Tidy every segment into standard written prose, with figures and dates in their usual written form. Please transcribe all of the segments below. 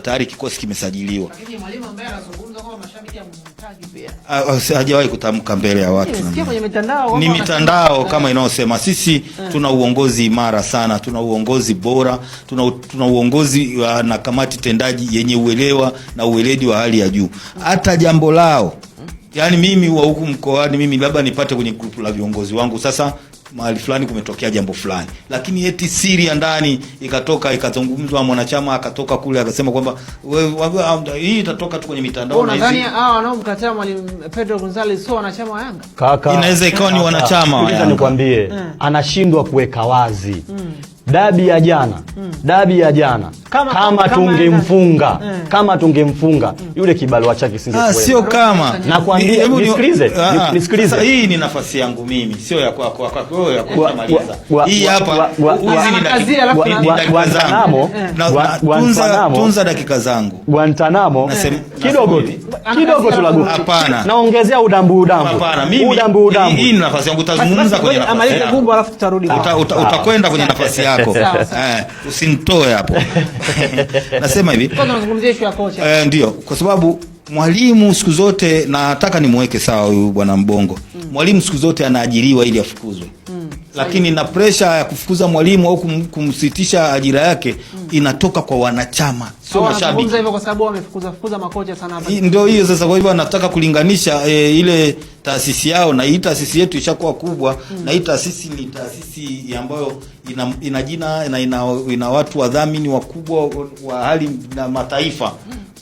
Tayari kikosi kimesajiliwa. Lakini mwalimu ambaye anazungumza kwamba mashabiki hamtaki pia. Hajawahi kutamka mbele ya watu. Nimesikia kwenye mitandao kwamba Ni mitandao kama eh. inayosema sisi tuna uongozi imara sana, tuna uongozi bora, tuna uongozi na kamati tendaji yenye uelewa na uweledi wa hali ya juu. Hata jambo lao, yaani mimi wa huku mkoani, mimi labda nipate kwenye grupu la viongozi wangu sasa mahali fulani kumetokea jambo fulani, lakini eti siri ya ndani ikatoka ikazungumzwa, mwanachama akatoka kule akasema kwamba hii itatoka tu kwenye mitandao. Na hizi hao wanaomkataa mwalimu Pedro Gonzalez sio wanachama wa Yanga? Kaka, inaweza ikawa ni wanachama wa Yanga. Nikwambie, anashindwa kuweka wazi dabi ya jana, dabi ya jana kama tungemfunga, kama tungemfunga yule kibarua chake singekuwepo. Sio kama nakwambia, nisikilize, nisikilize. Hii ni nafasi yangu mimi, sio ya kwako, kwako wewe ya kumaliza. Hii hapa hizi ni dakika zangu. Tunza dakika zangu. Guantanamo kidogo tu, kidogo tu la Hapana. Naongezea udambu udambu. Hapana, mimi udambu udambu. Hii ni nafasi yangu, utazungumza kwenye nafasi yangu. Alafu tutarudi. Utakwenda kwenye nafasi yako. Usinitoe hapo. Nasema hivi. Tunazungumzia issue ya kocha. Ndio, kwa sababu mwalimu siku zote, nataka nimuweke sawa huyu bwana Mbongo. Mwalimu siku zote anaajiriwa ili afukuzwe. Lakini na pressure ya kufukuza mwalimu au kumsitisha ajira yake inatoka kwa wanachama, sio mashabiki. Wanazungumza hivyo kwa sababu wamefukuza fukuza makocha sana hapa. Ndio hiyo sasa. Kwa hivyo anataka kulinganisha ile taasisi yao na hii taasisi yetu ishakuwa kubwa na hii taasisi ni taasisi ambayo ina jina na ina watu wadhamini wakubwa wa hali na mataifa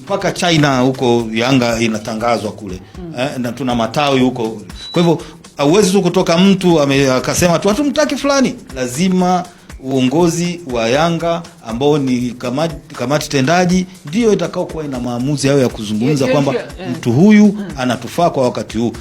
mpaka China huko Yanga inatangazwa kule na tuna matawi huko. Kwa hivyo hauwezi tu kutoka mtu akasema tu hatumtaki fulani, lazima uongozi wa Yanga ambao ni kamati tendaji ndio itakaokuwa ina maamuzi hayo ya kuzungumza kwamba mtu huyu anatufaa kwa wakati huu.